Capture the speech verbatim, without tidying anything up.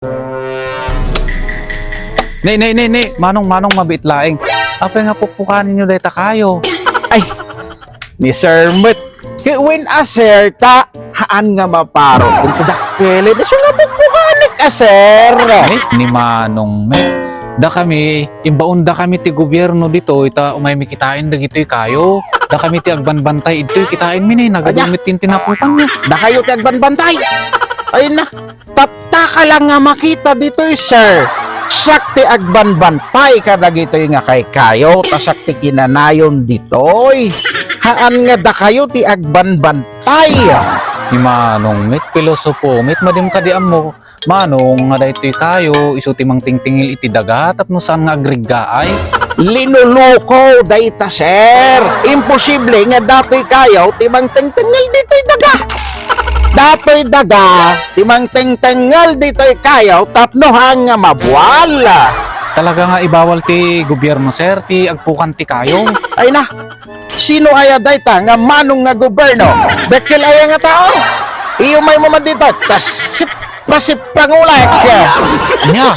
Ne, ne, ne, ne, Manong, Manong, mabiit laeng. Apay nga pukpukanen yo dayta kayo? Ay, ni Sir met. Ket wen a, sir, ta haan nga maparo. Kung dakkel, isu nga pukpukanek a, sir. Ne, ni Manong met. Da kami, imbaon da kami ti gobierno ditoy, ta umay mi kitaen dagitoy kayo. Da kami ti agbanbantay idtoy, kitaen mi ni, nagadu met ti tinapupan niya. Da kayo ti agbanbantay? Ay na, tattaka lang nga makita ditoy, sir. Siak ti agbanbantay kadagitoy nga kaykayo, ta siak ti kinanayon ditoy. Haan nga dakayo ti agbanbantay. Ni Manong met, pilosopo met, madim kadi ammo, Manong, nga daytoy kayo, isu ti mangtingtingil iti daga, tapno saan nga agriggaay. Linuluko dayta, sir. Imposible nga datoy kayo ti mangtengtengngel ditoy daga. Datoy daga ti mangtengtengngel ditoy kayo tapno haan nga mabual. Talaga nga ibawal ti gobierno, sir, ti agpukan ti kayo. Ay na, sino aya dayta nga Manong nga goberno? Dakkel aya nga tao? Iumaymo man dita, ta sip-, pasipangulak. Ania?